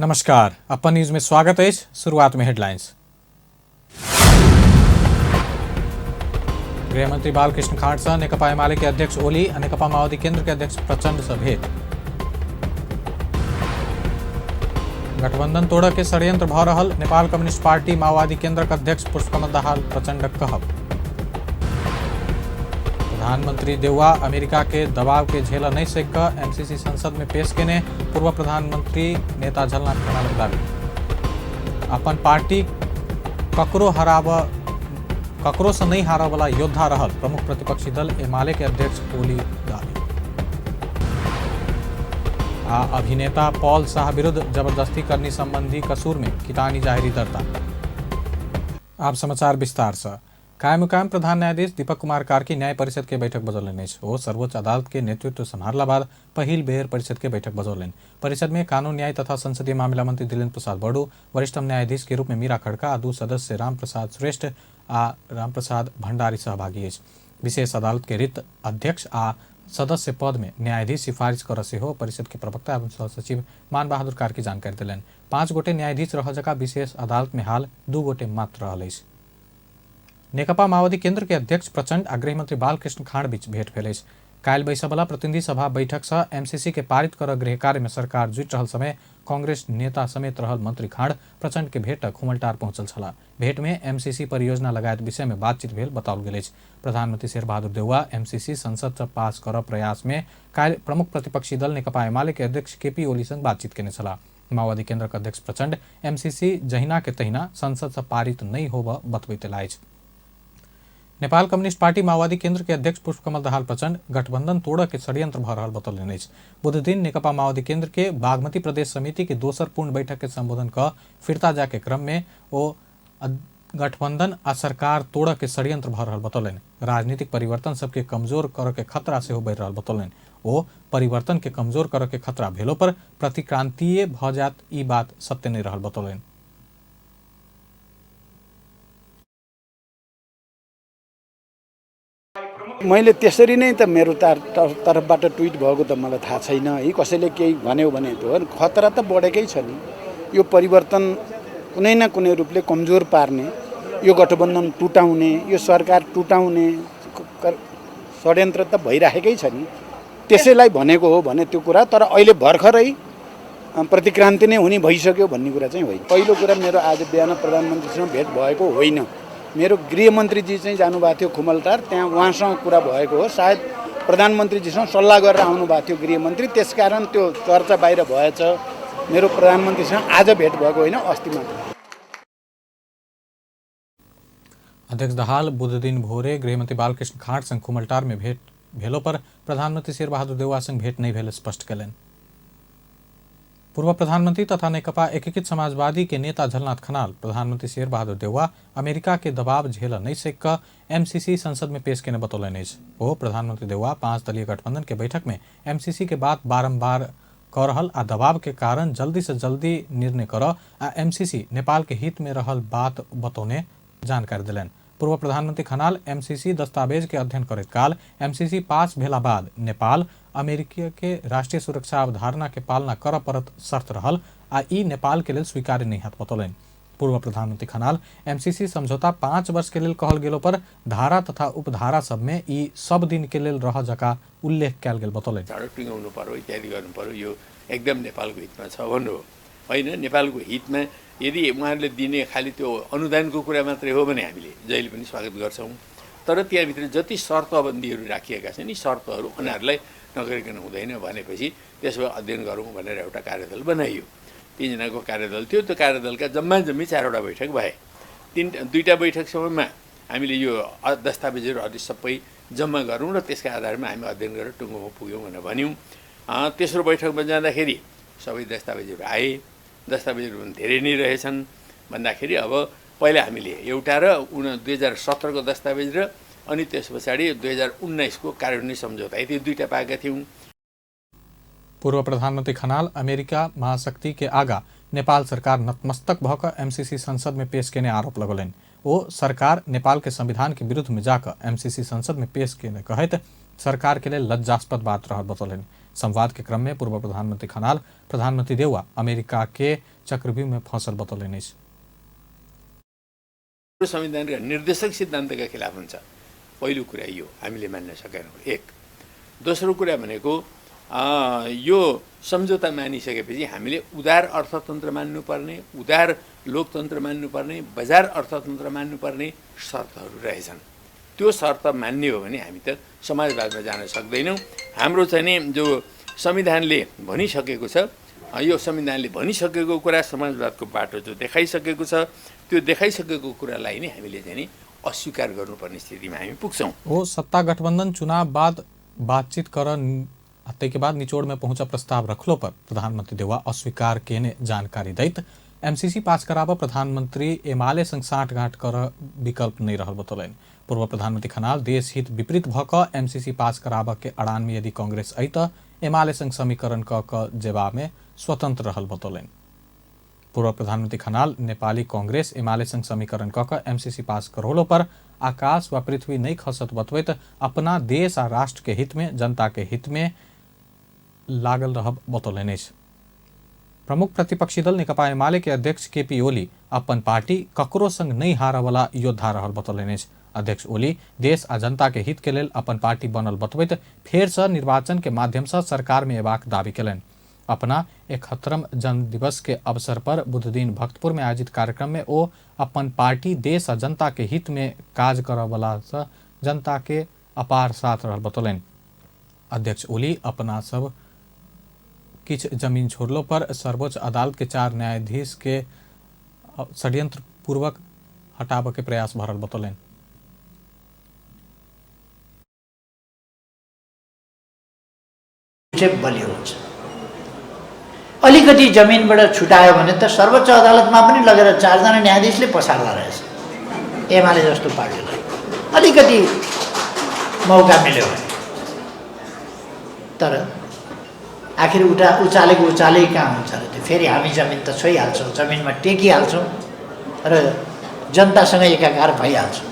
नमस्कार, अपन न्यूज में स्वागत अछि। शुरुआत में हेडलाइंस। गृहमंत्री बालकृष्ण खांड से नेकपा एमाले के अध्यक्ष ओली आ नेकपा माओवादी केंद्र के अध्यक्ष प्रचंड से भेंट। गठबंधन तोड़ऽ के षड्यंत्र भऽ रहल नेपाल कम्युनिस्ट पार्टी माओवादी केंद्रक अध्यक्ष पुष्पकमल दाहाल प्रचंडक कहब। प्रधानमंत्री देउवा अमेरिका के दबाव के झेलऽ नहि सकि कऽ एमसीसी संसद में पेश केने पूर्व प्रधानमंत्री नेता झलनाथ खनालक दावी। अपन पार्टी ककरो हराबऽ ककरो से नहीं हारऽ वाला योद्धा रहल प्रमुख प्रतिपक्षी दल एमाले के अध्यक्ष ओली दावी। आ अभिनेता पॉल शाह विरुद्ध जबरदस्ती करनी संबंधी कसूर में कितानी जाहिरी दर्ता। आब समाचार विस्तार से। कायम प्रधान न्यायाधीश दीपक कुमार कार्की न्याय परिषद के बैठक बजौलनि अछि। ओ सर्वोच्च अदालत के नेतृत्व सम्हारला बाद पहिल बेर परिषद के बैठक बजौलनि। परिषद में कानून न्याय तथा संसदीय मामिला मंत्री दिलेन्द्र प्रसाद बडू, वरिष्ठतम न्यायाधीश के रूप में मीरा खड़का आ दू सदस्य राम प्रसाद श्रेष्ठ आ रामप्रसाद भंडारी सहभागी अछि। विशेष अदालत के रिक्त अध्यक्ष आ सदस्य पद में न्यायाधीश सिफारिश करऽ सेहो परिषद के प्रवक्ता एवं सहसचिव मान बहादुर कार्की जानकारी देलनि। 5 गोटे न्यायाधीश रहऽ जका विशेष अदालत में हाल 2 गोटे मात्र रहल अछि। नेकपा माओवादी केंद्र के अध्यक्ष प्रचंड आ गृहमंत्री बालकृष्ण खांड बीच भेंट भेल अछि। काल्हि बैसयवला प्रतिनिधि सभा बैठक से एमसीसी के पारित करऽ गृह कार्य में सरकार जुटि रहल समय कांग्रेस नेता समेत रहल मंत्री खांड प्रचंड के भेंटक खुमलटार पहुंचल छलाह। भेंट में एमसीसी परियोजना लगायत विषय में बातचीत भेल बताओल गेल अछि। प्रधानमंत्री शेरबहादुर देउवा एमसीसी संसद से पास करऽ प्रयास में काल्हि प्रमुख प्रतिपक्षी दल नेकपा एमाले के अध्यक्ष केपी ओली संग बातचीत केने छलाह। माओवादी केंद्रक अध्यक्ष प्रचंड एमसीसी जहिना के तहिना संसद से पारित नहीं होबऽ बतबैत अयलाह अछि। नेपाल कम्युनिस्ट पार्टी माओवादी केंद्र के अध्यक्ष पुष्पकमल दाहाल प्रचंड गठबंधन तोड़ऽ के षड्यंत्र भऽ रहल बतौलनि अछि। बुधदिन नेकपा माओवादी केंद्र के बागमती प्रदेश समिति के दोसर पूर्ण बैठक के संबोधन कऽ फिर्ता जाय के क्रम में ओ गठबंधन आ सरकार तोड़ऽ के षड्यंत्र भऽ रहल बतौलनि। राजनीतिक परिवर्तन सबके कमजोर करऽ के खतरा सेहो बढ़ि रहल बतौलनि। ओ परिवर्तन के कमजोर करऽ के खतरा भेलो पर प्रतिक्रांतिये भऽ जायत ई बात सत्य नहि रहल बतौलनि। मैले त्यसरी नै त मेरो तर्फबाट ट्विट भएको त मलाई थाहा छैन है, कसैले केही भन्यो भने त हो, खतरा त बढेकै छ नि। यो परिवर्तन कुनै न कुनै रूपले कमजोर पार्ने, यो गठबन्धन टुटाउने, यो सरकार टुटाउने षड्यन्त्र त भइराखेकै छ नि, त्यसैलाई भनेको हो भने त्यो कुरा। तर अहिले भर्खरै प्रतिक्रान्ति नै हुने भइसक्यो भन्ने कुरा चाहिँ होइन। पहिलो कुरा मेरो आज बिहान प्रधानमन्त्रीसँग भेट भएको होइन, मेरो गृहमन्त्रीजी चाहिँ जानुभएको थियो खुमलटार, त्यहाँ उहाँसँग कुरा भएको हो। सायद प्रधानमन्त्रीजीसँग सल्लाह गरेर आउनुभएको थियो गृहमन्त्री, त्यसकारण त्यो चर्चा बाहिर भएछ। मेरो प्रधानमन्त्रीसँग आज भेट भएको होइन, अस्ति मात्र। अध्यक्ष दाहाल बुधदिन भोरे गृहमंत्री बालकृष्ण खाँड संग खुमलटार में भेंट भेलो पर प्रधानमंत्री शेरबहादुर देउवा संग भेंट नहीं भेल स्पष्ट कयलनि। पूर्व प्रधानमंत्री तथा नेकपा एकीकृत समाजवादी के नेता झलनाथ खनाल प्रधानमंत्री शेरबहादुर देउवा अमेरिका के दबाव झेलऽ नहि सकि कऽ एमसीसी संसद में पेश केने बतौलनि अछि। ओ प्रधानमंत्री देउवा 5 दलीय गठबंधन के बैठक में एमसीसी के बात बारंबार कऽ रहल आ दबाव के कारण जल्दी से जल्दी निर्णय करऽ आ एमसीसी नेपाल के हित में रहल बात बतौने जानकारी देलनि। पूर्व प्रधानमंत्री खनाल एमसीसी दस्तावेज के अध्ययन करैत काल एमसीसी पास भेला बाद नेपाल अमेरिका के राष्ट्रीय सुरक्षा अवधारणा के पालना करऽ पड़त शर्त रहल आ ई नेपाल के लेल स्वीकार्य नहि हैत बतौलनि। पूर्व प्रधानमंत्री खनाल एमसीसी समझौता 5 वर्ष के लेल कहल गेलो पर धारा तथा उपधारा सब में ई सब दिन के लेल रह जका उल्लेख कयल गेल बतौलनि। सडक टुङ्गाउनु पर्यो, इत्यादि गर्नु पर्यो, यो एकदम नेपालको हितमा छ भन्नु हो होइन। नेपालको हितमा यदि उहाँहरूले दिने खालि त्यो अनुदानको कुरा मात्रै हो भने हामीले जहिले पनि स्वागत गर्छौँ, तर त्यहाँभित्र जति शर्तबन्दीहरू राखिएका छन् यी शर्तहरू उनीहरूलाई नगरिकन हुँदैन भनेपछि त्यसो भए अध्ययन गरौँ भनेर एउटा कार्यदल बनाइयो। 3 जनाको कार्यदल थियो, त्यो कार्यदलका जम्मा जम्मी 4वटा बैठक भए। 2टा बैठकसम्ममा हामीले यो दस्तावेजहरू अलि सबै जम्मा गरौँ र त्यसका आधारमा हामी अध्ययन गरेर टुङ्गोमा पुग्यौँ भनेर भन्यौँ। तेस्रो बैठकमा जाँदाखेरि सबै दस्तावेजहरू आए, दस्तावेजहरू पनि धेरै नै रहेछन् भन्दाखेरि अब पहिला हामीले एउटा र 2017 को दस्तावेज र अनि त्यस पछाडि 2019 को कार्यान्वयन सम्झौता, यति दुईटा पाएका थियौँ। पूर्व प्रधानमंत्री खनाल अमेरिका महाशक्ति के आगा नेपाल सरकार नतमस्तक भऽ कऽ एमसीसी संसद में पेश केने आरोप लगौलनि। ओ सरकार नेपाल के संविधान के विरुद्ध में जाकऽ एमसीसी संसद में पेश केने कहैत सरकार के लेल लज्जास्पद बात रहल बतौलनि। संवाद के क्रम में पूर्व प्रधानमंत्री खनाल प्रधानमंत्री देउवा अमेरिका के चक्रव्यूह में फंसल बतौलनि अछि। संविधानका निर्देशक सिद्धान्तका खिलाफ हुन्छ। पहिलो कुरा यो हामीले मान्न सकेनौँ। एक दोस्रो कुरा भनेको यो सम्झौता मानिसकेपछि हामीले उदार अर्थतन्त्र मान्नुपर्ने, उदार लोकतन्त्र मान्नुपर्ने, बजार अर्थतन्त्र मान्नुपर्ने शर्तहरू रहेछन्। त्यो शर्त मान्ने हो भने हामी त समाजवादमा जान सक्दैनौँ। हाम्रो चाहिँ नि जो संविधानले भनिसकेको छ, यो संविधानले भनिसकेको कुरा समाजवादको बाटो जो देखाइसकेको छ, त्यो देखाइसकेको कुरालाई नै हामीले चाहिँ नि अस्वीकार गर्नुपर्ने स्थितिमा हामी पुग्छौँ। ओ सत्ता गठबंधन चुनाव बाद बातचीत कर के बाद निचोड़ में पहुंचा प्रस्ताव रखलो पर प्रधानमंत्री देउवा अस्वीकार केने जानकारी दैत एमसीसी पास कराब प्रधानमंत्री एमाले संग साँठगाँठ कर विकल्प नहीं रहल बतौलनि। पूर्व प्रधानमंत्री खनाल देश हित विपरीत भ क एमसीसी पास कराब के अड़ान में यदि कांग्रेस अई त एमाले संग समीकरण क जेबा में स्वतंत्र रहल बतौलनि। पूर्व प्रधानमंत्री खनाल नेपाली कांग्रेस एमाले संग समीकरण क एमसीसी पास करौलो पर आकाश व पृथ्वी नहीं खसत बतबैत अपना देश आ राष्ट्र के हित में, जनता के हित में लागल रहब बतौलनि अछि। प्रमुख प्रतिपक्षी दल नेकपा एमाले के अध्यक्ष केपी ओली अपन पार्टी ककरो संग नहीं हारवाला योद्धा रहल बतौलनि अछि। अध्यक्ष ओली देश आ जनता के हित के लेल अपन पार्टी बनल बतबैत फेर से निर्वाचन के माध्यम से सरकार में एबाक दावी केलनि। अपना 71 जन्म दिवस के अवसर पर बुधदिन भक्तपुर में आयोजित कार्यक्रम में ओ अपन पार्टी देश आ जनता के हित में काज करऽवला से जनता के अपार साथ रहल बतौलनि। अध्यक्ष ओली अपना सब किछु जमीन छोड़लो पर सर्वोच्च अदालत के 4 न्यायाधीश के षड्यंत्र पूर्वक हटाबऽ के प्रयास भरल बतौलनि। चाहिँ बलियो हुन्छ। अलिकति जमिनबाट छुटायो भने त सर्वोच्च अदालतमा पनि लगेर 4 जना न्यायाधीशले पसार्दा रहेछ एमाले जस्तो पार्टीलाई अलिकति मौका मिल्यो भने। तर आखिर उचालेको उचालै कहाँ हुन्छ र त्यो? फेरि हामी जमिन त छोइहाल्छौँ, जमिनमा टेकिहाल्छौँ र जनतासँग एकाकार भइहाल्छौँ।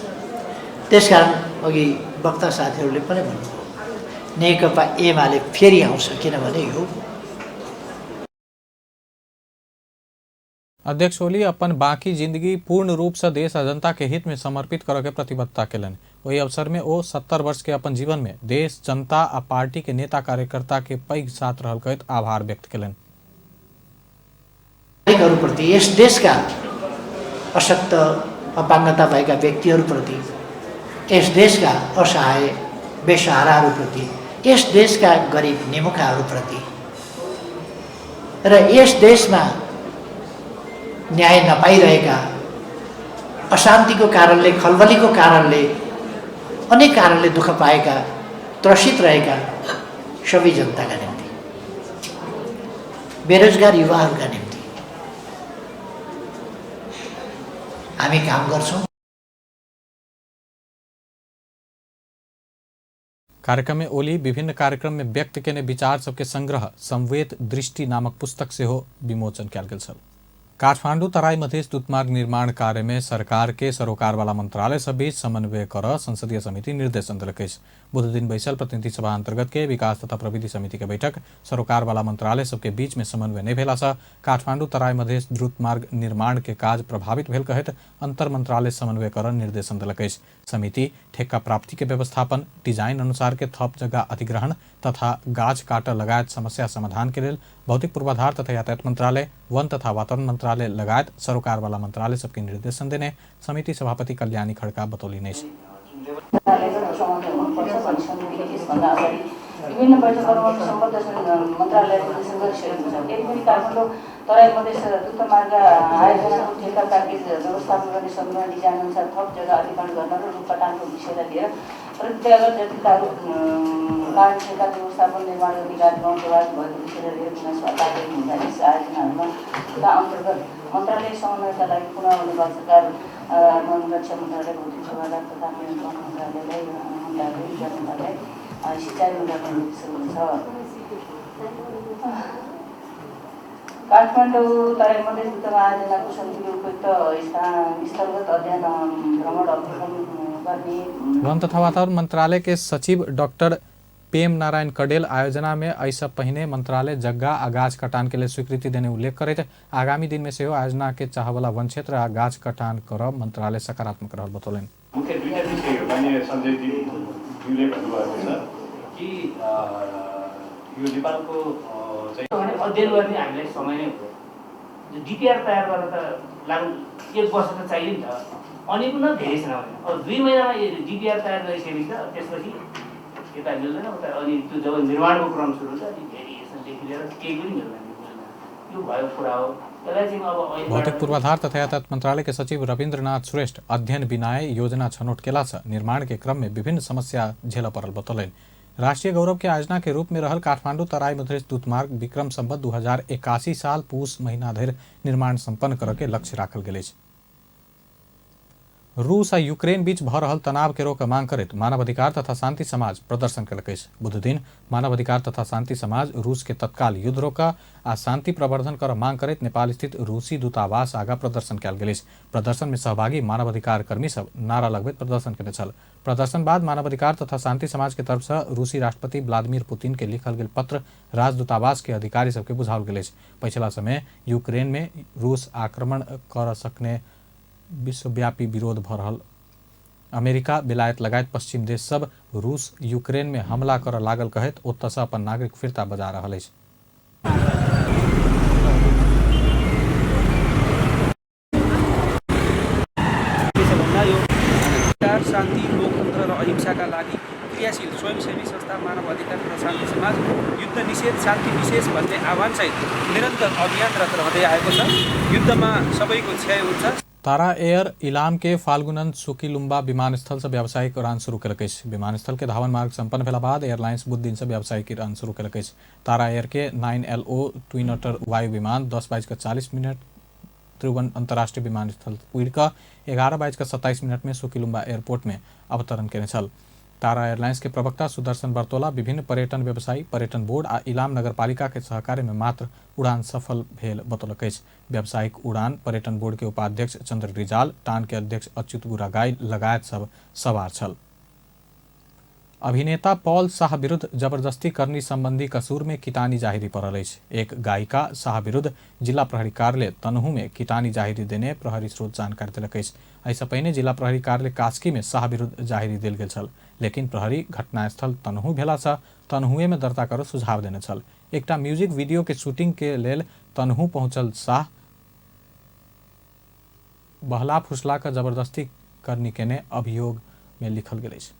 त्यसकारण अघि वक्ता साथीहरूले पनि भन्नुभयो नेकपा एमाले फेरि आउँछ, किनभने यो अध्यक्ष ओली अपन बाकी जिंदगी पूर्ण रूप से देश आ जनता के हित में समर्पित करऽ के प्रतिबद्धता केलनि। ओहि अवसर में ओ 70 वर्ष के अपन जीवन में देश, जनता आ पार्टी के नेता कार्यकर्ता के पैघ साथ रहल कहैत आभार व्यक्त केलनि। नागरिकहरूप्रति, यस देशका अशक्त अपाङ्गता भएका व्यक्तिहरूप्रति, यस देशका असहाय बेसहाराहरूप्रति, यस देशका गरिब निमुखाहरूप्रति र यस देशमा न्याय नपाइरहेका अशान्तिको कारणले, खलबलीको कारणले, अनेक कारणले दुःख पाएका, त्रसित रहेका सबै जनताका निम्ति, बेरोजगार युवाहरूका निम्ति हामी काम गर्छौँ। कार्यक्रम में ओली विभिन्न कार्यक्रम में व्यक्त केने विचार सबके संग्रह संवेद दृष्टि नामक पुस्तक सेहो विमोचन कयल गेल छल। काठमाडौँ तराई मधेश द्रुतमार्ग निर्माण कार्य में सरकार के सरोकारवाला मंत्रालय सब बीच समन्वय कर संसदीय समिति निर्देशन देलक अछि। बुधदिन बैसल प्रतिनिधि सभा अंतर्गत के विकास तथा प्रविधि समिति के बैठक सरोकारवाला मंत्रालय सबके बीच में समन्वय नहीं भेला से काठमाडौँ तराई मधेश द्रुतमार्ग निर्माण के काज प्रभावित भेल कहैत अंतर मंत्रालय समन्वय कर निर्देशन देलक अछि। समिति ठेक्का प्राप्ति के व्यवस्थापन, डिजाइन अनुसार के थप जगह अधिग्रहण तथा गाछ काट लगायत समस्या समाधान के लेल भौतिक पूर्वाधार तथा यातायात मंत्रालय, वन तथा वातावरण मंत्रालय लगायत सरोकारवाला मंत्रालय सबके निर्देशन देने समिति सभापति कल्याणी खड़का बतौलनि अछि। विभिन्न बैठकहरूमा सम्बद्ध मन्त्रालयले निर्देशन गरिसकेको छ। यदि पनि काठमाडौँ तराई मधेस द्रुतमार्ग आयोजनाको ठेक्का प्याकेज व्यवस्थापन गर्ने समितिमा डिजाइन अनुसार थप जग्गा अधिग्रहण गर्न र रुख कटानको विषयलाई लिएर प्रक्रियागत जटिलताहरू कारण ठेक्का व्यवस्थापन निर्माण गर्ने कार्यक्रम प्रभावित भएको विषयलाई लिएर गुनासो आएको हुँदा यस आयोजनाहरूमा का अन्तर्गत मन्त्रालय समन्वयका लागि पुनः नेपाल सरकार रक्षा मन्त्रालय, भौतिक पूर्वाधार तथा वन मन्त्रालयलाई ऊर्जा मन्त्रालय, सिँचाइ मन्त्रालय छ। काठमाडौँ तराई मधेस द्रुतमार्ग आयोजनाको समितिले उपयुक्त स्थलगत अध्ययन भ्रमण अवलोकन गर्ने वन तथा वातावरण मंत्रालय के सचिव डॉक्टर पेम नारायण कडेल आयोजना में एहिसँ पहिने मंत्रालय जग्गा आ गाछ कटान के लेल स्वीकृति देने उल्लेख करैत आगामी दिन में सेहो आयोजना के चाहवला वन क्षेत्र आ गाछ कटान करब मंत्रालय सकारात्मक रहल बतौलनि। मुख्य दुईटा विषय माननीय सञ्जयजीले भन्नुभएको छ कि यो नेपालको अध्ययन गर्ने हामीलाई समय नै हुँदैन। डिपिआर तयार गर्न त लाग्नु एक वर्ष त चाहियो नि त, अनि पनि धेरै छैन भने अब 2 महिनामा डिपिआर तयार गरिसकेपछि त त्यसपछि यता मिल्दैन उता, अनि त्यो जब निर्माणको क्रम सुरु हुन्छ अनि फेरि यसदेखि लिएर केही पनि मिल्दैन। यो भएको कुरा हो। भौतिक पूर्वाधार तथा यातायात मंत्रालय के सचिव रविन्द्रनाथ श्रेष्ठ अध्ययन बिनाए योजना छनौट केला से निर्माण के क्रम में विभिन्न समस्या झेल पड़ल बतौलनि। राष्ट्रीय गौरव के आयोजना के रूप में रहल काठमांडू तराई मधेश दूतमार्ग विक्रम संवत 2081 साल पूस महीना धरि निर्माण संपन्न करऽ के लक्ष्य राखल गेल अछि। रूस आ यूक्रेन बीच भऽ रहल तनाव के रोकऽ मांग करैत मानवाधिकार तथा शांति समाज प्रदर्शन केलक अछि। बुधदिन मानवाधिकार तथा शांति समाज रूस के तत्काल युद्ध रोकऽ आ शांति प्रवर्धन करऽ मांग करैत नेपाल स्थित रूसी दूतावास आगा प्रदर्शन कयल गेल अछि। प्रदर्शन में सहभागी मानवाधिकार कर्मी सब नारा लगबैत प्रदर्शन केने छल। प्रदर्शन बाद मानवाधिकार तथा शांति समाज के तरफ से रूसी राष्ट्रपति व्लादिमीर पुतिन के लिखल गेल पत्र राजदूतावास के अधिकारी सबके बुझाओल गेल अछि। पछिला समय यूक्रेन में रूस आक्रमण कर सकने विश्वव्यापी विरोध भऽ रहल अमेरिका, बेलायत लगायत पश्चिम देश सब रूस यूक्रेन में हमला करऽ लागल कहैत ओतऽसँ अपन नागरिक फिर्ता बजा रहल अछि। शान्ति, लोकतन्त्र र अहिंसाका लागि क्रियाशील स्वयंसेवी संस्था मानव अधिकार तथा शान्ति समाज युद्ध निषेध शान्ति विशेष भन्ने आह्वानसहित निरन्तर अभियानरत रहँदै आएको छ। युद्धमा सबैको क्षय हुन्छ। तारा एयर इलाम के फाल्गुनंद सुकीलुम्बा विमानस्थल से व्यावसायिक उड़ान शुरू केलक अछि। विमानस्थल के धावन मार्ग संपन्न भेला बाद एयरलाइंस बुध दिन से व्यावसायिक उड़ान शुरू केलक अछि। तारा एयर के 9LO twin अटर वायु विमान 10:40 त्रिभुवन अंतर्राष्ट्रीय विमानस्थल उड़ि कऽ 11:27 में सुकीलुम्बा एयरपोर्ट में अवतरण केने छल। तारा एयरलाइंस के प्रवक्ता सुदर्शन बर्तोला विभिन्न पर्यटन व्यवसायी, पर्यटन बोर्ड आ इलाम नगरपालिका के सहकार्य में मात्र उड़ान सफल भेल बतौलक अछि। व्यावसायिक उड़ान पर्यटन बोर्ड के उपाध्यक्ष चंद्र रिजाल, टान के अध्यक्ष अच्युत गुरागाई लगायत सब सवार छल। अभिनेता पॉल शाह विरुद्ध जबरदस्ती करनी संबंधी कसूर में कितानी जाहिरी पड़ल अछि। एक गायिका शाह विरुद्ध जिला प्रहरी कार्यालय तनहु में कितानी जाहिरी देने प्रहरी स्रोत जानकारी देलक अछि। एहिसँ पहिने जिला प्रहरी कार्यालय कास्की में शाह विरुद्ध जाहिरी देल गेल छल, लेकिन प्रहरी घटनास्थल तनहु भेलासँ तनहुए में दर्ता करऽ सुझाव देने छल। एकटा म्यूजिक वीडियो के शूटिंग के लेल तनहु पहुंचल शाह बहला फुसला कऽ जबरदस्ती करनी केने अभियोग में लिखल गेल अछि।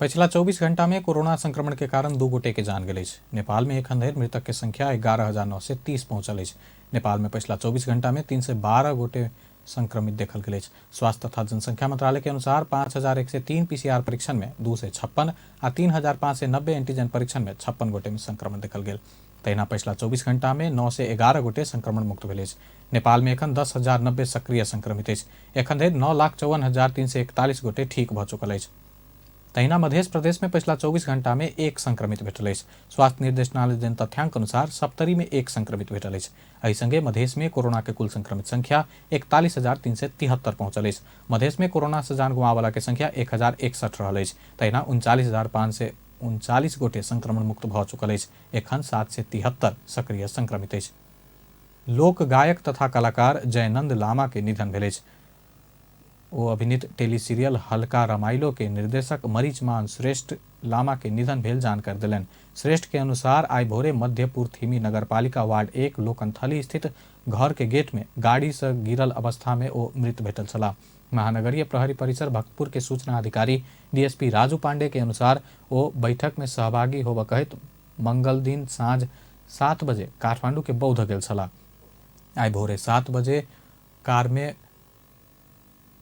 पछिला 24 घंटा में कोरोना संक्रमण के कारण 2 गोटे के जान गेल अछि। नेपाल में एखन धरि मृतक के संख्या 11,930 पहुंचल अछि। नेपाल में पछिला 24 घंटा में 312 गोटे संक्रमित देखल गेल अछि। स्वास्थ्य तथा जनसंख्या मंत्रालय के अनुसार 5,103 पीसीआर परीक्षण में 256 आ 3,590 एंटीजन परीक्षण में 56 गोटे में संक्रमण देखल गेल। तहिना पछिला 24 घंटा में 911 गोटे संक्रमण मुक्त भेल अछि। नेपाल में एखन 10,090 सक्रिय संक्रमित अछि। एखन धरि 9,54,341 गोटे ठीक भऽ चुकल अछि। तहिना मध्य प्रदेश में पछिला 24 घंटा में 1 संक्रमित भेटल अछि। स्वास्थ्य निर्देशनालय देन तथ्यांक अनुसार सप्तरी में 1 संक्रमित भेटल अछि। एहि संगे मधेश में कोरोना के कुल संक्रमित संख्या 41,373 पहुंचल अछि। मधेश में कोरोना से जान गुमावला के संख्या 1,061 रहल अछि। तहिना 39,539 गोटे संक्रमण मुक्त भऽ चुकल अछि। एखन 773 सक्रिय संक्रमित अछि। लोक गायक तथा कलाकार जयनंद लामा के निधन भेल अछि। ओ अभिनीत टेलीसीरियल हल्का रमाइलो के निर्देशक मरीचमान श्रेष्ठ लामा के निधन भेल जानकारी देलनि। श्रेष्ठ के अनुसार आइ भोरे मध्यपुर थीमी नगरपालिका वार्ड 1 लोकनथली स्थित घर के गेट में गाड़ी से गिरल अवस्था में ओ मृत भेटल छलाह। महानगरीय प्रहरी परिसर भक्तपुर के सूचना अधिकारी डीएसपी राजू पांडे के अनुसार ओ बैठक में सहभागी होबऽ कहैत मंगल दिन साँझ 7 बजे काठमांडू के बौद्ध गेल छलाह। आइ भोरे 7 बजे कार में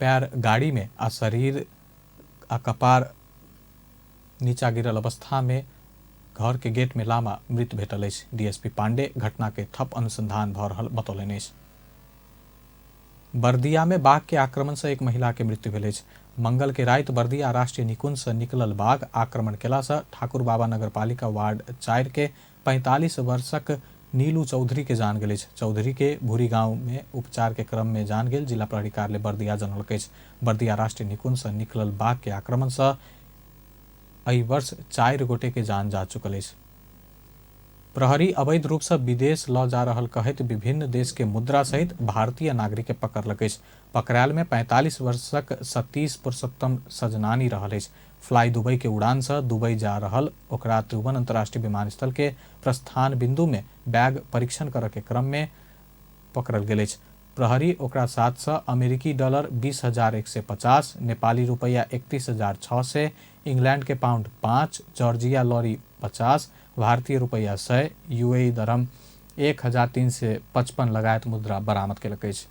पैर गाड़ी में आ शरीर आ कपार नीचा गिरल अवस्था में घर के गेट में लामा मृत भेटल अछि। डीएसपी पांडे घटना के थप अनुसंधान भऽ रहल बतौलनि अछि। बर्दिया में बाघ के आक्रमण से एक महिला के मृत्यु भेल अछि। मंगल के राति बर्दिया राष्ट्रीय निकुंज से निकलल बाघ आक्रमण केला से ठाकुर बाबा नगरपालिका वार्ड 4 के 45 वर्षक नीलू चौधरी के जान गेल अछि। चौधरी के भूरी गांव में उपचार के क्रम में जान गेल जिला प्रहरी कार्यालय बर्दिया जनौलक अछि। बर्दिया राष्ट्रीय निकुंज से निकलल बाघ के आक्रमण से एहि वर्ष 4 गोटे के जान जा चुकल अछि। प्रहरी अवैध रूप से विदेश ल जा रहल कहैत विभिन्न देश के मुद्रा सहित भारतीय नागरिक के पकड़लक अछि। पकड़ायल में 45 वर्षक सतीश पुरुषोत्तम सजनानी रहल अछि। फ्लाई दुबई के उड़ान से दुबई जा रहल ओकरा त्रिभुवन अंतर्राष्ट्रीय विमानस्थल के प्रस्थान बिंदु में बैग परीक्षण करऽ के क्रम में पकड़ल गेल अछि। प्रहरी ओकरा साथ से अमेरिकी डॉलर 20,150, नेपाली रुपैया 31,600, इंग्लैंड के पाउंड 5, जॉर्जिया लॉरी 50, भारतीय रुपैया 100, यूएई दरम 1,355 लगायत मुद्रा बरामद केलक अछि।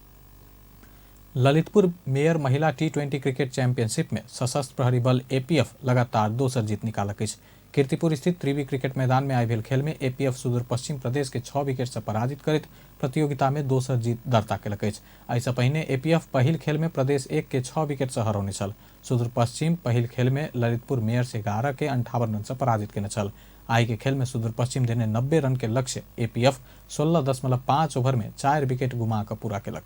ललितपुर मेयर महिला T20 cricket championship में सशस्त्र प्रहरी बल एपीएफ लगातार दोसर जीत निकालक अछि। कीर्तिपुर स्थित त्रिवी क्रिकेट मैदान में आई भेल खेल में एपीएफ सुदूर पश्चिम प्रदेश के 6 विकेट से पराजित करैत प्रतियोगिता में दोसर जीत दर्ता केलक अछि। एहिसँ पहिने एपीएफ पहिल खेल में प्रदेश 1 के 6 विकेट से हरौने छल। सुदूर पश्चिम पहिल खेल में ललितपुर मेयर से 11 के 58 रन से पराजित केने छल। आई के खेल में सुदूर पश्चिम देने 90 रन के लक्ष्य एपीएफ 16.5 ओवर में 4 विकेट गुमा कऽ पूरा केलक।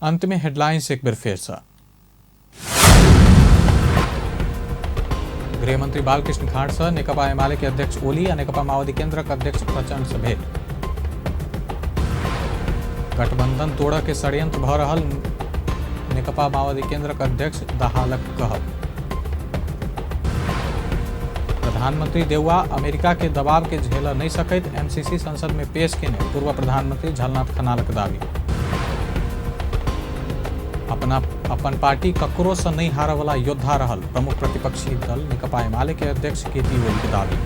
अंत में हेडलाइंस एक बेर फेर से। गृहमंत्री बालकृष्ण खांड से नेकपा एमाले के अध्यक्ष ओली आ नेकपा माओवादी केंद्रक अध्यक्ष प्रचंड से भेंट। गठबंधन तोड़ऽ के षड्यंत्र भऽ रहल नेकपा माओवादी केंद्रक अध्यक्ष दाहालक कहब। प्रधानमंत्री देउवा अमेरिका के दबाव के झेल नहीं सकैत एमसीसी संसद में पेश केने पूर्व प्रधानमंत्री झलनाथ खनालक दावी। अपन पार्टी ककरो से नहीं हारऽ वाला योद्धा रहल प्रमुख प्रतिपक्षी दल नेकपा एमाले के अध्यक्ष केपी ओली के दावी।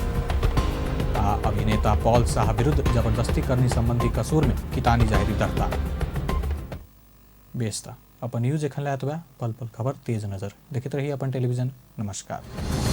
आ अभिनेता पॉल शाह विरुद्ध जबरदस्ती करनी संबंधी कसूर में कितानी जाहिरी दर्ता। बेस्ता अपन न्यूज एखन लए एतबे। पल पल खबर तेज नजर देखैत रही अपन टेलीविजन। नमस्कार।